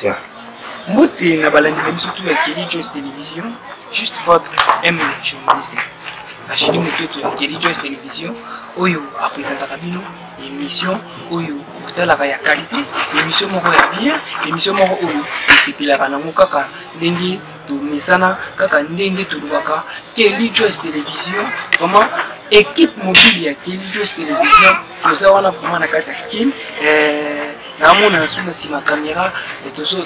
Action. Mbote na balandi na biso tout ya Kelly Joyce Télévision, juste votre humble journaliste. Rachidi Mutoto ya Kelly Joyce Télévision oyo apresentaka bino émission oyo botalaka ya qualité, émission moko ya bien, émission moko oyo osepelaka nango kaka ndenge tomesana, kaka ndenge tolobaka Kelly Joyce Télévision, vraiment équipe mobile ya Kelly Joyce Télévision toza wana vraiment na kati ya Kin. Naamona na suna nsima caméra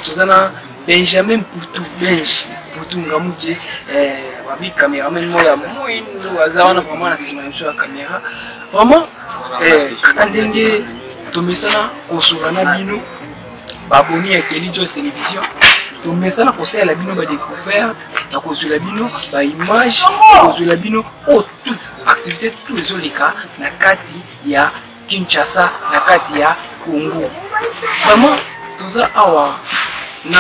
toza na Benjamin Putu, Benj Putu Ngamuke, babi cameraman moko ya moindo aza wana vraiment na nsima na biso ya caméra. Vraiment kaka ndenge tomesana kosola na bino baboni ya Kelly Joyce Télévision, tomesana kosalela bino ba découverte, na kozwela bino ba image, kozwela bino oyo tout activité tout ezoleka na kati ya Kinshasa, na kati ya Congo. Vraiment toza awa na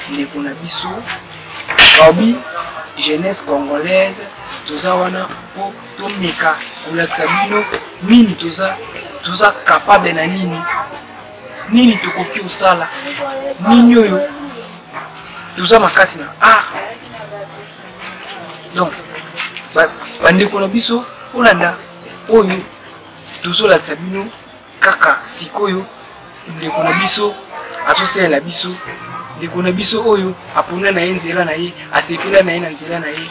ndeko na biso Robi, jeunesse congolaise, toza wana po tomeka kolakisa bino nini toza capable na nini, nini tokoki kosala, nini oyo toza makasi na art. Donc bandeko na biso olanda oyo tozolakisa bino kaka sikoyo ndeko na biso azosalela biso, ndeko na biso oyo apona na ye nzela na ye, asepela na ye na nzela na ye.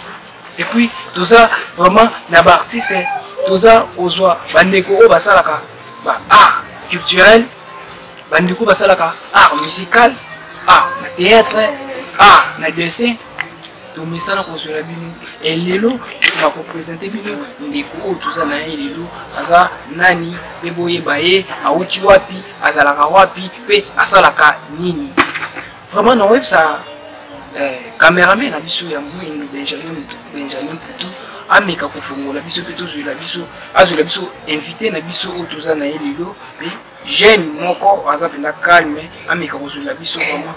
Et puis toza vraiment na ba artiste, toza kozwa bandeko oyo basalaka ba art culturel, bandeko basalaka art musical, art na théâtre, art na dessin. Tomesana kozwela bino lelo nakopresente bino ndeko oyo toza na ye lelo, aza nani mpe boyeba ye awuti wapi, azalaka wapi mpe asalaka nini. Vraiment nakoyebisa cameraman na biso ya mwindu Benjamin Putu ameka kofongola biso mpe tozwela biso, azwela biso invité na biso oyo toza na ye lelo, mpe jeune moko aza mpenza calme, ameka kozwela biso vraiment.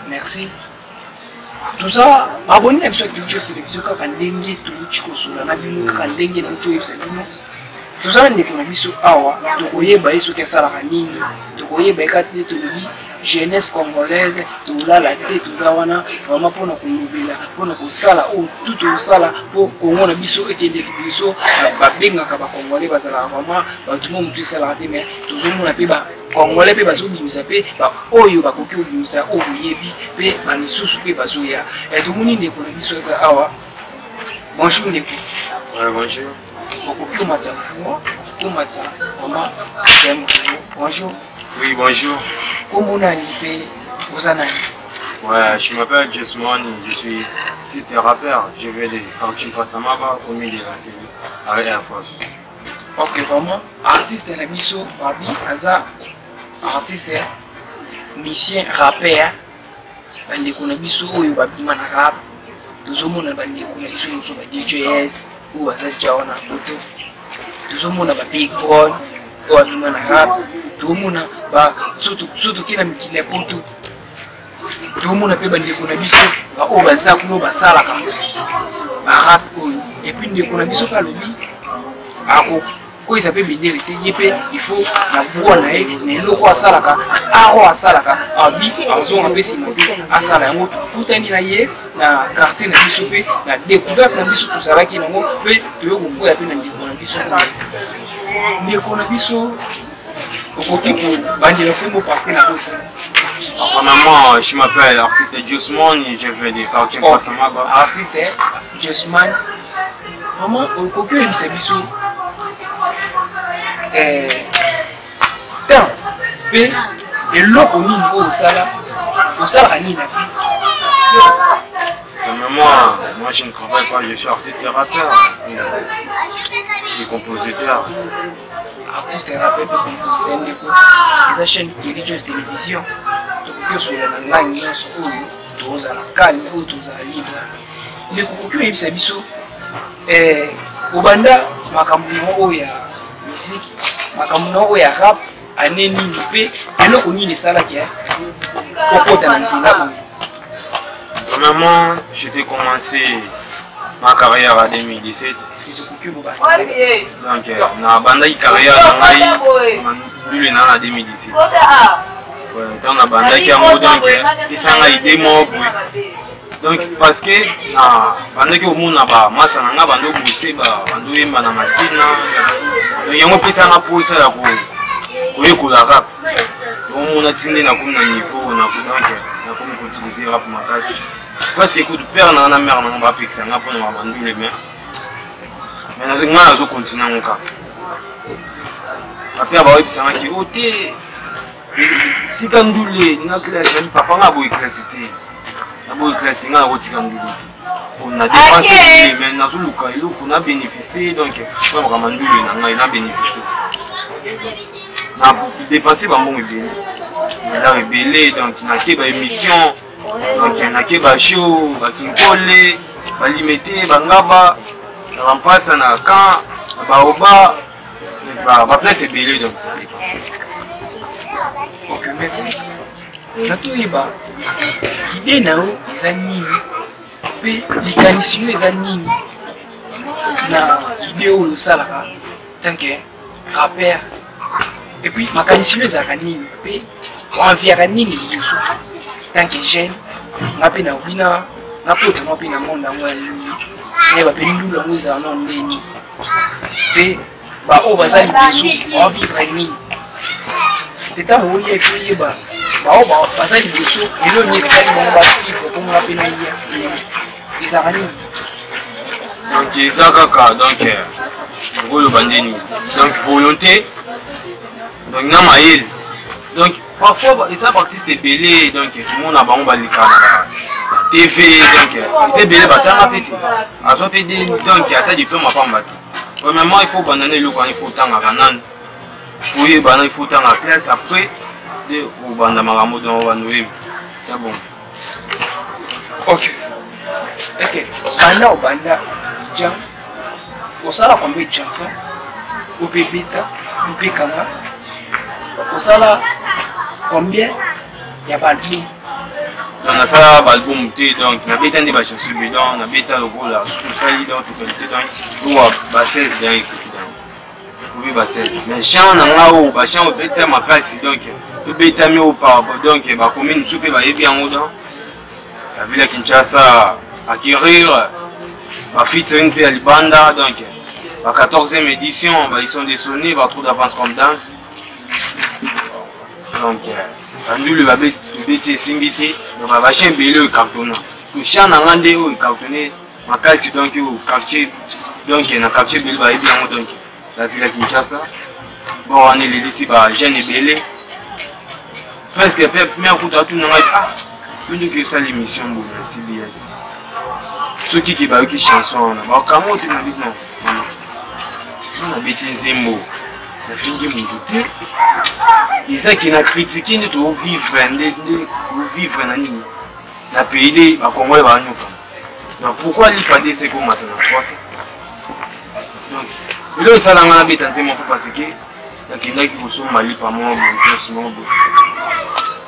Merci. Toza abonné na biso ya Kelly Joyce Télévision kaka ndenge touti kosola na bino, kaka ndenge nauti koyebisa bino. Toza na ndeko na biso awa, tokoyeba ye soki asalaka nini, tokoyeba ye kaka te. Tolobi jeunesse congolaise tolala te, toza wana vraiment mpona kolobela, mpona kosala oyo tout tozosala mpo Congo na biso ekende liboso. Babengaka ba Congolais bazalaka vraiment bato mo motu esalaka te, mais tozomona mpe ba Congolais mpe bazobimisa mpe ba oyo bakoki kobimisa oyo boyebi mpe ba misusu mpe bazoya. Tomoni ndeko na biso aza awa. Bonjour ndeko. Ouais, bonjour. Okoki omatisa voix, omatisa vraiment thème. Bonjour. Oui, bonjour. Kombo nani mpe oza nani? Ouais, je m'appelle Josmani, je suis artiste et rappeur. Je viens de quartier Passamaba, commune de la Série, avec Air Force. Ok, vraiment, artiste na biso, Babi, aza artiste, musicien, rappeur. Bandeko na biso oyo babima na rap, tozomona bandeko na biso mosusu ba DJS oyo baza ja wana poto, tozomona ba Big Brown oyo babima na rap, tozomona ba soto ke na mikili ya poto, tozomona mpe bandeko na biso ba oyo baza kuna basalaka ba rap oyo. Et puis ndeko na biso kalobi ako koyisa mpe bendele te, ye mpe il faut na voix na ye na eloko asalaka, na art oyo asalaka, abi azonga mpe nsima te asala yango. Tokutani na ye na quartier na biso mpe na découverte na biso tozalaki nango mpe toye kokwea mpe na ndeko na biso. Ndeko na biso okoki kobandela kombo parce que nakosa. Premièrement, je m'appelle artiste Josman, je viens de quartier Oh, Passamaba. Artiste Josman, vraiment okoki oyebisa biso temps mpe eloko nini oyo osala, osalaka nini na vie? Premièrement, moi je ne travaille pas, je suis artiste et rappeur et compositeur. Artiste et rappeur et compositeur, ndeko, eza chaîne Kelly Joyce Télévision. Tokoki osola na langue nyonso oyo tozala calme, oyo tozala libre. Ndeko, okoki oyebisa biso obanda makambo na oyo ya musique, makambo na oyo ya rap, année nini mpe eloko nini esalaki okota na nzela oyo? Premièrement, j'ai commencé ma carrière en 2017. Donc, na bandaki carrière na ngai ndule na 2017. Ntango nabandaki yango, donc esanga idée moko boye, donc parce que na bandaki komona bamasa na nga bando bose, bando oyemba na masina. Donc yango epesanga mposa ya koyekola rap. Omona ti nde nakomi na niveau, donc nakomi koutiliser rap makasi, parce que kutu père na nga na mère na nga bapekisa nga mpona babandule, mais nga nazocontinuer yango kaka. Bapère bayebisangaki o te, tika ndule nga classe. Nabi papa, nga boye classe te, naboyi classe te, nga nakotika ndule te na dépense, mais nazoluka eloko na bénéficie. Donc mpona makambo ndule na ngai na bénéficie, na dépense bambongo ebele, dollar ebele. Donc nake baémission, donc nake bashow, bakinkole, balimete, bangaba, na bampasa, na camp, na baoba, baplace ebele, donc. Ok, merci. Natoyeba idée na yo eza nini mpe likanisi yo eza nini na idée oyo osalaka tant que rappeur, et puis makanisi yo ezalaka nini mpe oenviaka nini liboso tant que jeune? Nga mpe nakoki na nakotama mpe na monde yango ya ndule, nayeba mpe ndulu yango ezala nao ndeni mpe baoyo baza liboso baovivre nini. Mpe ntango oya, ifo oyeba baoyo baza liboso lelo nini esali bango bavivre, mponga mpe naya ezalaka nini. Donc eza kaka, donc okoloba ndeni, donc volonté, donc na mayele. Donc parfois eza baartiste ebele, donc tomona bango baleka na TV, donc eza ebele batanga mpe te, azwa mpe donc ata diplôme apamba te. Premièrement, il faut bandana eloko wana, il faut otangaka nanu, oyebana, il faut otanga classe, après nde obanda makambo, donc obanda oyeba ya bon. Ok, est ce que banda obanda ja osala combien de chanson ope beta ope kanga, osala combien ya baalbum? Donc nasala baalbum te, donc nabeta nde bachanson bedon, nabeta lokola osali, donc totalité, donc bongo ba 16 donc ekoki, donc obi ba 16. Mais chant na nga oyo, bachant obeta makasi, donc tobetami oyo par donc bacommune mosusu mpe bayebi yango, donc la ville ya Kinshasa, acquérir bafeaturing mpe ya libanda, donc ba 14e édition, ba ils sont des ba trop d'avance comme danse. Donc bandulu babeti esimbi te, donc bachien ebele oyo ecartonna, parce que chant na nga nde oyo ecartonne makasi, donc oyo quartier, donc na quartier ebele bayebi yango, donc la ville ya Kinshasa. Bon, wana elelisi bajeune ebele presque mpe mare kutu atuna ngai: "Ah, yo ndoki, osala émission boye na CBS, soki ke bayoki chanson wana, bakango te?" Nabi non, mama, nga nabeti nzembo, nafingi motu te, ezaki na critique nde tovivre, nde tovivre na nini na pays nde bakongole banyoka. Donc pourquoi lipa nde esekomata na 300? Donc eloko esalanga nabeta nzembo mpo parce que nakendaki kosomba lipa moko boye, pièce moko boye,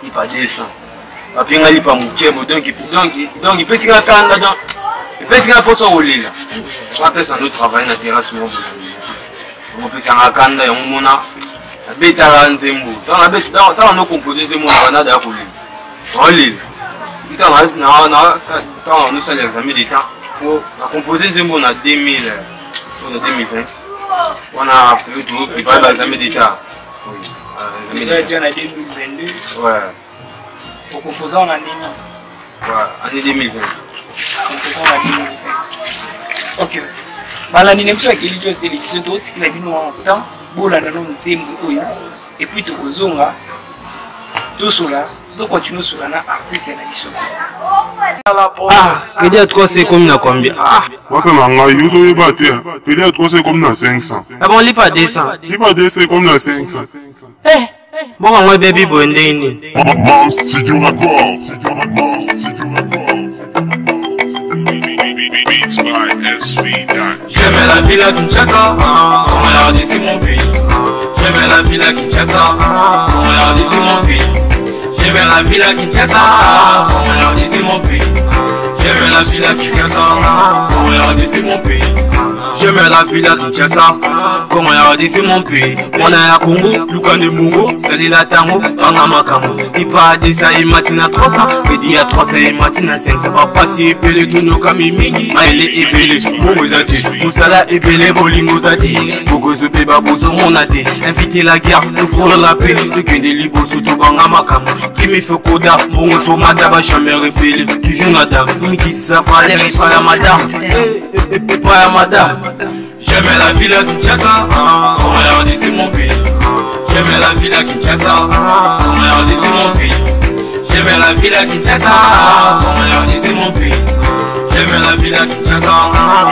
lipa 200, bapenga lipa moke boye. Donc epesi nga kanda, donc epesi nga mposa kolela. Bapesa ndo travaille na terrasse moko boye, yango opesanga kanda, yango mona nabetaka nzembo. Ntango nocompose nzembo na banada ya kolela, naolela ntango nosala examen d'état po nacompose nzembo na 2000, na 2020 wana topréparé baexamen d'état. Déjà na 2022? Ouais. Okomposa na nini? Ouais, année 2020. Okomposa na 2020, ok. Balandi na biso ya Keli Jos Télévision, tokotikela bino wana temps bolanda no nzembo oyo, et puis tokozonga tosola, tocontinue osola na artiste na biso. Ah, crédit ya 3 ekomi na combien? Ah. Mwasa na ngai, ozoyeba te, crédit ya 3 ekomi na 500. Ah bon, lipa 200? Lipa 200 ekomi na 500. Eh, mbongo yango ebebi boye ndenge nini? Mom Studio Record. Mom Studio Record. Beats by SV. J'aime la ville à Kinshasa, regardez, c'est mon pays. J'aime la ville à Kinshasa, regardez, c'est mon pays. J'aime la ville à Kinshasa, regardez, c'est mon pays. J'aime la ville à Kinshasa, regardez, c'est mon pays. J'aime la ville à Kinshasa, Congo ya RDC mon pays. Mwana ya Congo, luka nde mbongo, salela tango, banga makambo. Lipa 200 emati na 300, pedi ya 300 emati na 500. Bapasi ebele tonokami mingi, mayele ebele, mbongo eza te, mosala ebele, bolingo eza te, mboko ezobeba bozomona te. Invite la guerre, tofrola la paix, tokende liboso tobanga makambo. Kimi fokoda, mbongo tomata ba jamais rebelle, toujours na dame, mikisa valeur epa ya madame, epa ya madame. J'aime la ville à Kinshasa, Congo ya RDC mon pays. J'aime la ville à Kinshasa, Congo ya RDC mon pays. J'aime la ville à Kinshasa, Congo ya RDC mon pays. J'aime la ville à Kinshasa,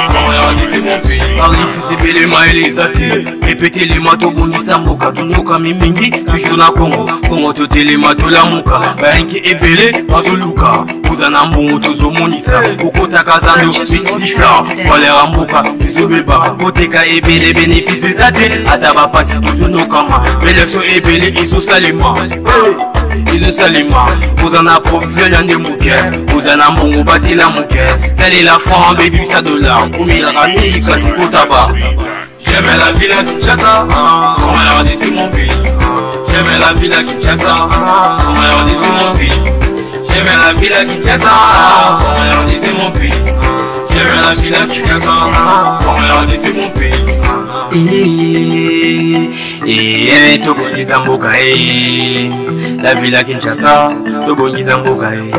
Congo ya RDC mon pays. Paris sisebele mayele eza te, epetelema tobongisa mboka, tonyokami mingi toujours na Congo. Congo totelema tolamuka, bayanki ebele bazoluka oza na mbongo tozomonisa, okotaka zando mikilisa valeur ya mboka ezobeba, koteka ebele bénéfice eza te, ata bapasi tozonokama, élection ebele ezosalema ezosalema, oza na profil ya nde moke, oza na mbongo batela moke, salela franc bebimisa dollar, omelaka mingi kasi kotaba. J'aime la ville à Kinshasa, Congo ya RDC mon pays. J'aime la ville à Kinshasa, Congo ya RDC mon pays. J'aime la ville à Kinshasa, Congo ya RDC mon pays. J'aime la ville à Kinshasa, Congo ya RDC mon pays. Eh, tobongisa mboka eh, la ville à Kinshasa, tobongisa mboka eh.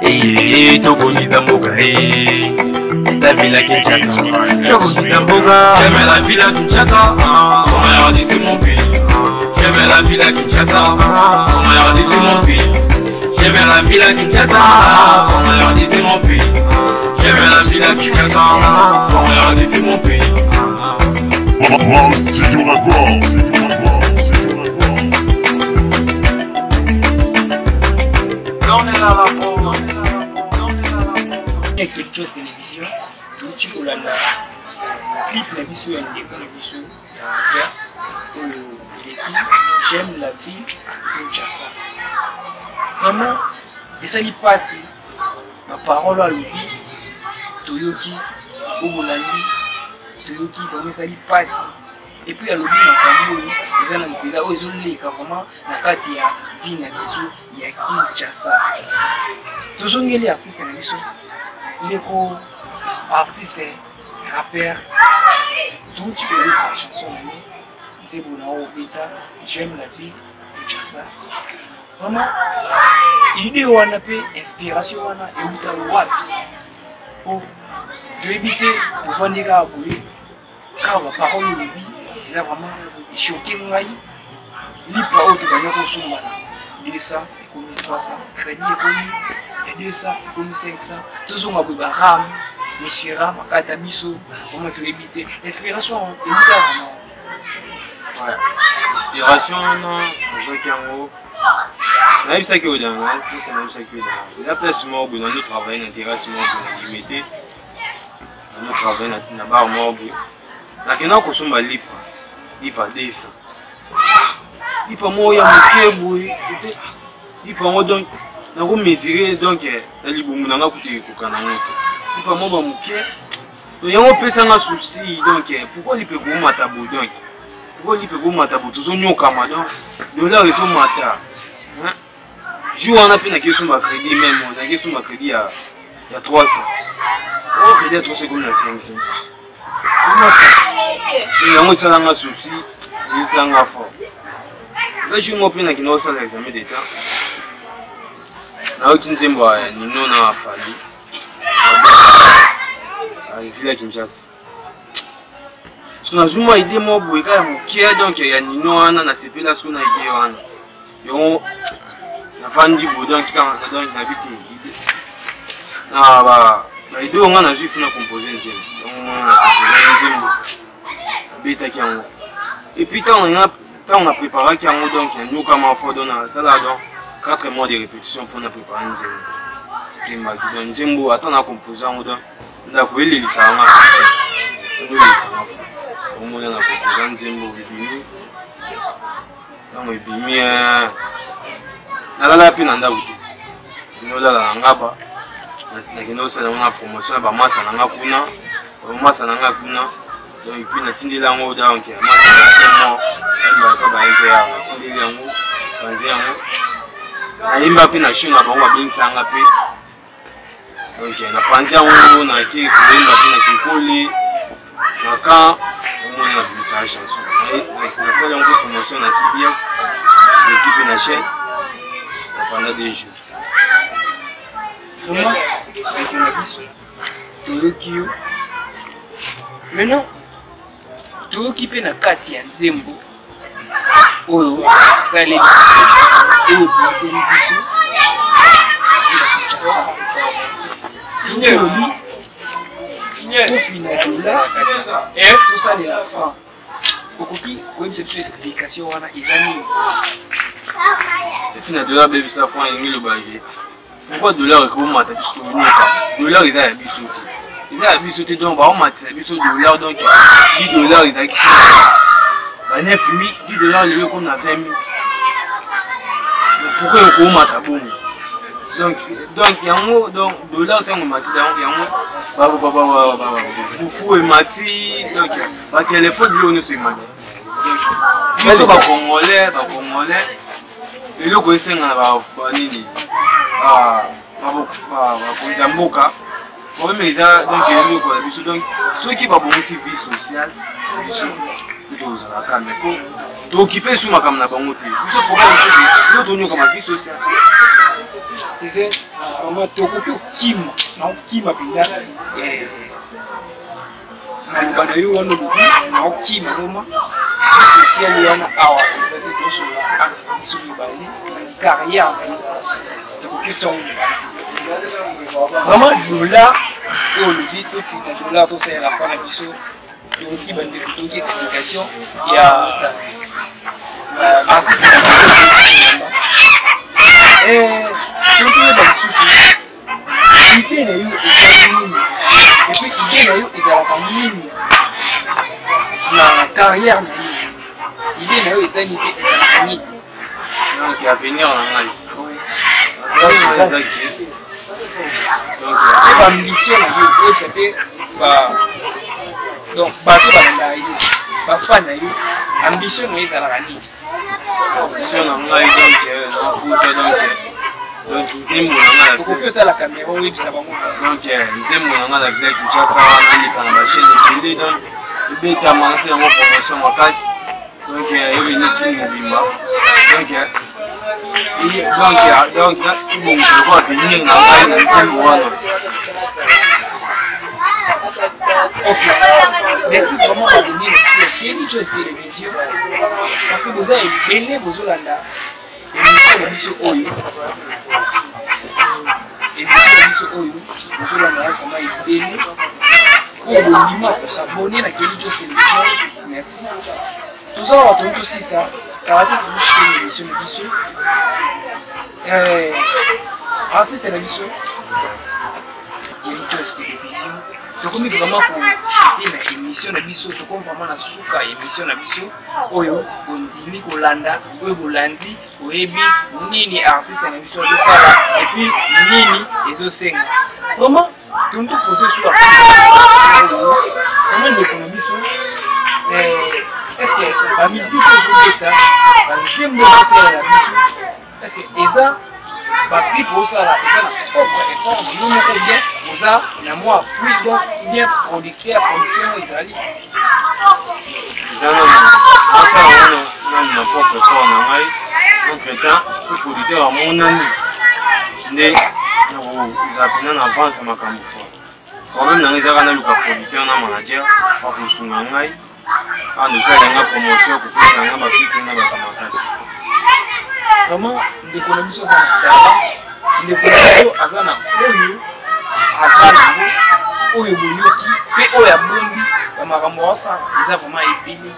Eh, tobongisa mboka eh, la ville à Kinshasa, tobongisa mboka. J'aime la ville à Kinshasa, Congo ya RDC mon pays. J'aime la ville à Kinshasa, Congo ya RDC mon pays. J'aime la ville à Kinshasa, Congo ya RDC mon pays. J'aime la ville à Kinshasa, Congo ya RDC mon pays. Mom Studio Records. Quelque chose télévision, touti kolanda clip na biso ya ndeko na biso ya rappeur oyo eleki J'aime la vie Kinshasa. Vraiment esali mpasi baparole alobi, toyoki obolandi, toyoki vraiment esali mpasi. Et puis alobi makambo oyo eza na nzela oyo ezoleka vraiment na kati ya vie na biso ya Kinshasa. Tozongeli artiste na biso, ndeko artiste rappeur, touti koyoka chanson na ye nzembo na oyo obeta J'aime la vie Kinshasa. Vraiment idée wana mpe inspiration wana euta wapi? Po toyebi te, ovandi kaka boye kaka baparole olobi eza vraiment echoke ngai. Lipa oyo tobanda kosomba na 200 ekomi 300, crédit ekomi ya 200 ekomi 500, tozonga boye baram monsieur ram akata biso, vraiment toyebi te inspiration euta vraiment. Ouais. Inspiration wana ozwaki yango, nayebisaki oyo danga place, nayebisaki oyo danga eza place moko boye nando travaille na terrasse moko boye na Limete, nando travaille na bar moko boye, nakenda kosomba lipa, lipa 200, lipa moko ya moke boye te, lipa yango donc nakomesure donc na libumu nanga kutu ekoka nango te, lipa moko ba moke. Donc yango opesanga souci, donc pourquoi lipa ekomata boye, donc pourquoi lipa ekomata boye, tozonyokama, donc dollar ezomata. Jour wana mpe nakei somba crédit, même nakei somba crédit ya 300, oh crédit ya 300 ekomi na 500, comment ça? Yango esalanga souci, esalanga fort. Nga jour moko mpe nakenda kosala examen d'état, nayoki nzembo ya Nino na Fally ville ya Kinshasa. Soki nazwi mwa idée moko boye kaka ya moke, donc ya Nino wana, nasepela soki na idée wana, yango navandi boye, donc donc nabi te na ba idée oyo nga nazwi, funa compose nzembo, yango mona na compose nzembo, nabetaki yango. Et puis ntango na préparaki yango, donc nanyokama fo, donc nasala donc 4 mois de répétition mpona préparer nzembo kembaki. Donc nzembo ata na compose yango, donc ndako elelisaka nga, elelisaka fo, omona na compose nzembo ebimi, ntango ebimi nalala mpe na ndako te, nolala na ngaba, nakende kosala yango na promotion ya bamasa na nga kuna. Masa na nga kuna, donc et puis natindeli yango, donc masa na tellement ayembaka ba MPR, natindeli yango, panzi yango, nayemba mpe na show na bango, babengisa nga mpe, donc napanzi yango, nake koyemba mpe na Kinkole, na camp, omoni nabimisaka chanson, nasali yango mpe promotion na CBS, leki mpe na chaîne pendant 2 jours. Vraiment, ndeko na biso, toyoki yo. Maintenant, toyoki mpe na kati ya nzembo oyo osaleli biso, oyo obimiseli biso na Kinshasa, tolobi tofina dola, tosalela franc. Okoki koyebisa biso explication wana eza nini? Tofina dola, bebisa franc, elingi lobake pourquoi dollar ekomata? Biso toyoka dollar eza ya biso te, eza ya biso te. Donc baomatisa biso dollar, donc 10 $ ezalaki so ba 9000, 10 $, lelo ekomi na 20 000. Mais pourquoi ekomata bongo? Donc yango, donc dollar ntango emati, yango fufu emati, donc batelefone, biloko nyonso emati. Biso bacongolais, eloko esenga na banini, bakonzi ya mboka, problème eza donc eloko ya biso. Donc soki babongisi vie sociale, biso tozalaka, mais po tookipe so makambo na bango te. Biso problème biso te, yo tonyokama vie sociale. Excusez, vraiment tokoki okima na okima mpenza maloba na yo wana olobi na okima ngoma social wana awa eza te. Tosola entre biso mibale, carrière na yo tokoki otiango mopanzi. Vraiment, dollar oyo olobi tofina dollar, tosalela mpo na biso, tokoki bandeko, tokoki explication ya artiste na biso. Totoyeba lisusu idée na yo ezali nini, et puis idée na yo ezalaka nini na carrière na yo? Idée na yo eza nini mpe ezalaka nini? Donc avenir na ngai ezaki mpe baambition na yo, oyebisa mpe donc bato balandaka yo, bafan na yo, ambition na yo ezalaka nini? Ambition na ngai, donc napusa, donc nzembo na ngai. Okoki otala caméra, oyebisa bango. Donc nzembo na ngai na ville ya Kinshasa wana, eleka na bachaîne ebele, donc ebetama, nasi yango promotion makasi, donc ebende kini mobimba, donc ebongisa lokola avenir na ngai na nzembo wana. Ok, merci vraiment baboni na biso ya Kelly Joyce Télévision, parce que boza ebele bozolanda émission na biso oyo, émission na biso oyo bozolanda vraiment ebele, oyo bondima kosabone na Kelly Joyce Télévision. Merci. Toza awa, toni tosisa kala te, tozoshite na émission na biso. Artiste na biso Kelly Joyce Télévision, tokomi vraiment koshite na émission na biso, tokomi vraiment na suka ya émission na biso oyo bondimi kolanda, oyo bolandi, oyebi nini artiste na biso azosala et puis nini ezosenga. Vraiment toni topose sur artiste oyo, vraiment ndeko na biso, est ce que bamusike ozobeta, banzembo ezosala na biso, est ce que eza baclip osala, eza na propre effort na yo moko, bien oza na mwa appui, donc bien producteur, production ezali? Eza nanu, nasala wana nanu na propre effort na ngai. Entre temps, so producteur amonani nde nakozala mpena na avance ya makambo. Fort problème na ngai ezalaka naluka producteur na manager bakosunga ngai awa, nosala nga promotion, kopesa nga bafiti na bato makasi. Vraiment, ndeko na biso aza na talent, ndeko na biso aza na oyo aza nango, oyo boyoki mpe oyo abombi bamakambo aosala eza vraiment ebele.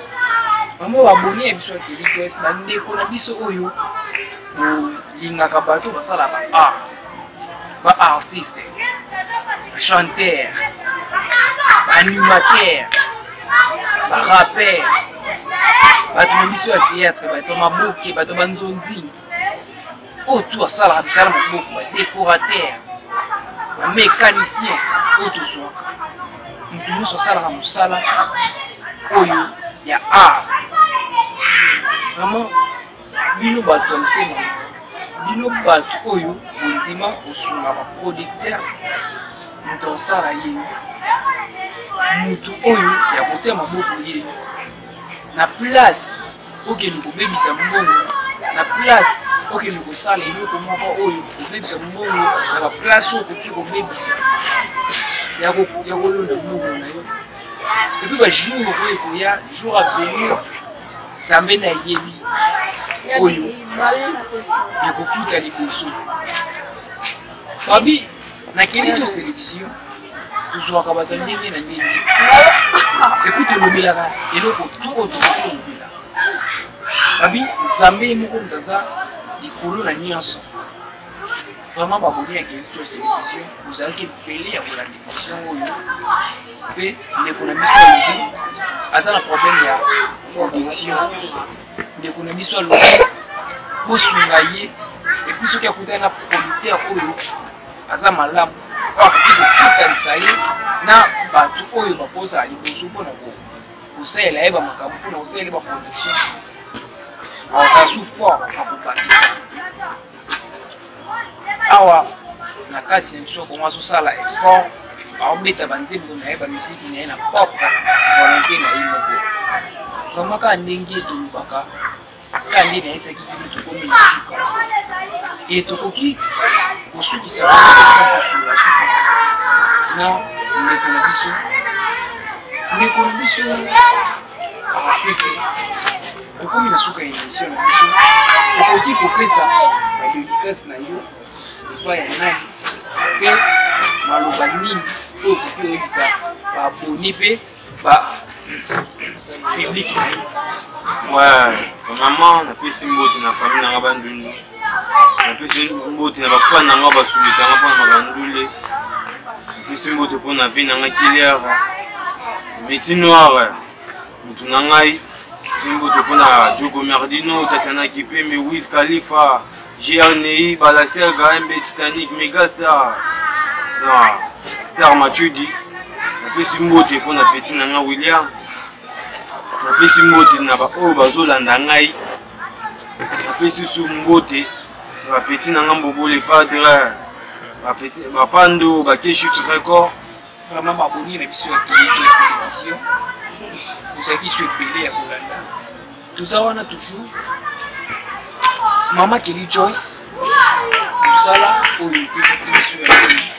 Vraiment, baboni ya biso ya Kelly Joyce, bandeko na biso oyo bolingaka bato basala ba art, baartiste, bachanteur, baanimateur, baraper, bato na biso ya théâtre, bato maboke, bato banzonzingi, oyo tu asalaka misala maboko, badécorateur, bamécanicien, oyo tozwaka Moto nyonso asalaka mosala oyo ya art. Vraiment, bino bato ya motema, bino bato oyo bondima kosunga baproducteur, moto akosala ye, moto oyo ya kotia maboko ye na place okende kobebisa mbongo, na place okende kosala eloko moko oyo kobebisa mbongo na baplace oyo okoki kobebisa ya kolonda mbongo na yo. Epuis bajour oyo ekoya, jour avenir, Nzambe nde ayebi oyo ekofuta liboso. Babi na Kelly Jos Television tozwaka bato ya ndenge na ndenge, epuis tolobelaka eloko tu oyo tokoki kolobela. Babi Nzambe ye moko moto aza likolo na nyonso. Vraiment baboni ya Kelly Jos Television, bozalaki ebele ya kolanda émission oyo, mpe ndeko na biso alobi aza na problème ya production. Ndeko na biso alobi bosunga ye, epuis soki akutani na producteur oyo aza malamu, oyo akoki kokutanisa ye na bato oyo bakozala liboso mpona kosalela ye bamakambo, mpona kosalela ye baproduction, akozala su fort akobakisa awa na kati na biso. Kongo azosala effort, aobeta banzembo na ye, bamisiki na ye na propre volonté na ye moko. Vraiment, kaka ndenge tolobaka, kaka nde nayesaki bino, tokomi na suka e tokoki kosukisa sa kosunga susu na ndeko na biso, ndeko na biso artiste. Tokomi na suka ya émission na biso. Okoki kopesa badédicace na yo epai ya nani, mpe maloba nini oyo okoki koyebisa baabone mpe ba public na yo? Ouais, vraiment napesi mbote na famille nanga Bandundu, napesi mbote na bafan nanga basulitanga mpona makandule, napesi mbote mpona vie nanga Kiliere Meti Noire, motu na ngai. Napesi mbote mpona Diogo Merdino, Tatiana Kipembe, Wiz Khalifa, GRNI, Balaselga, MB Titanic, Megastar, na Star Machudi. Napesi mbote mpona petit na ngai William. Napesi mbote na baoyo bazolanda ngai. Napesi su mbote na bapeti na ngai Mbobole Padre, bapando bakeshi record. Vraiment, baboni na biso ya Kelly Jos Télévision, tozalaki so ebele ya kolanda, toza wana toujours. Mama Kelly Joyce, mosala oyo epesaki biso ya nini,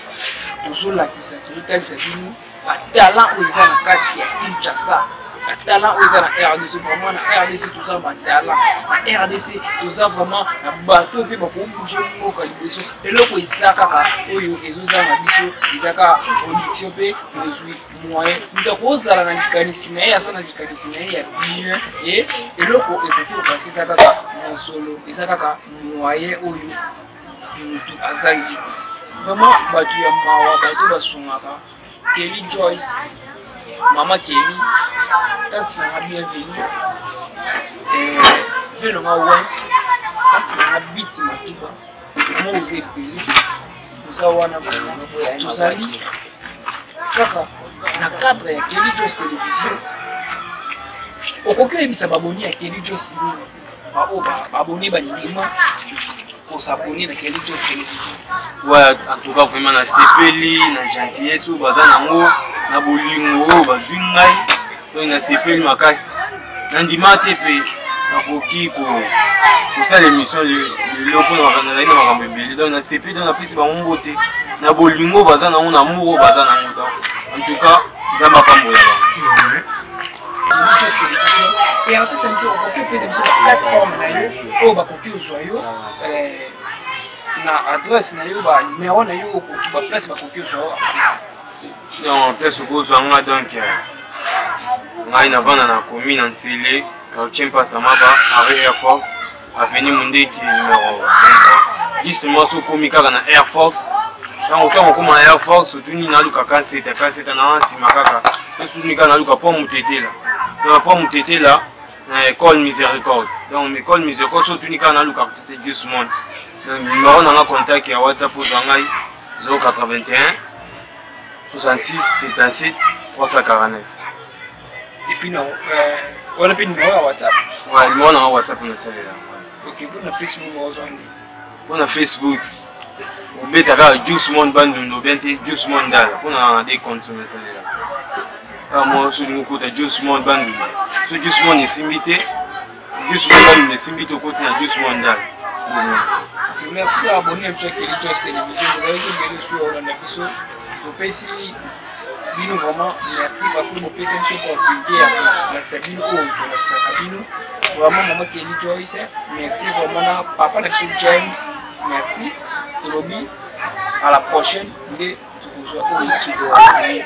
tozolakisa, tozotalisa bino batalent oyo eza na kati ya Kinshasa, batalent oyo eza na RDC. Vraiment, na RDC toza batalent, na RDC toza vraiment na bato mpe bakobouge mboka liboso. Eloko eza kaka oyo ezozanga biso eza kaka production mpe bozwi moyen. Moto akozala na likanisi na ye, aza na likanisi na ye ya bien, e eloko ekoki kokasi eza kaka mosolo, eza kaka moyen oyo motu azangi. Vraiment, bato ya mawa, bato basungaka Kelly Joyce, mama Kelly, tante nanga bienvenue, vie nanga Wens, tante nanga Biti Matuba, mama oza ebele, oza wana. Vraiment, tozali kaka na cadre ya Kelly Joyce Télévision. Okoki oyebisa baboni ya Kelly Joyce nini, baoyo baboni bandima kosabone na Kelly Joyce Télévision? Ouais, en tout cas vraiment nasepeli na gentillesse oyo baza nango, na bolingo oyo bazwi ngai. Donc nasepeli makasi, nandima te mpe nakoki kosala émission lelo mpona nazali na makambo ebele. Donc nasepeli, donc napesi bango mbote na bolingo oyo baza nango, na amour oyo baza nango. Donc en tout cas Nzambe apambola bango. E artiste na biso, okoki opesa biso baplateforme na yo oyo bakoki ozwa yo, na adresse na yo, banumero na yo, okoki baplace bakoki ozwa yo, artiste? Non, place okozwa nga, donc ngai navanda na commune ya Nsele, quartier Mpasa Maba, arrêt Air Force, avenue Mundeki numéro 23. Justement so okomi kaka na Air Force, ntango okóma na Air Force, otuni naluka Kaseta, Kaseta na nsima kaka tosuni kaka naluka po Mutetela, donc po Mutetela na école Miséricorde. Donc école Miséricorde, so otuni kaka naluka artiste Dieu Monde. Donc numéro nanga contact ya WhatsApp ozwa ngai 081 66 77. 349. Et puis non, wana mpe numéro ya WhatsApp? Ouais, numéro na WhatsApp nasalela. Ok, mpona Facebook ozwa nde? Mpona Facebook obeta kaka Juice Monde Bandundu, bien te Juice Monde Ndala, mpona de compte nasalela. Awa mwa soki olingi okota Juice Monde Bandundu, so Juice Monde esimbi te, Juice Monde Bandundu esimbi te, okoti na Juice Monde Ndala. Merci ba abonné na biso ya Kelly Joyce Télévision, bozalaki ebele su ya kolanda biso. Topesi bino vraiment merci parce que bopesi biso opportunité ya kolakisa bino oyo tolakisaka bino. Vraiment mama Kelly Joyce, merci vraiment na papa na biso James, merci. Tolobi à la prochaine nde tokozwa oyo.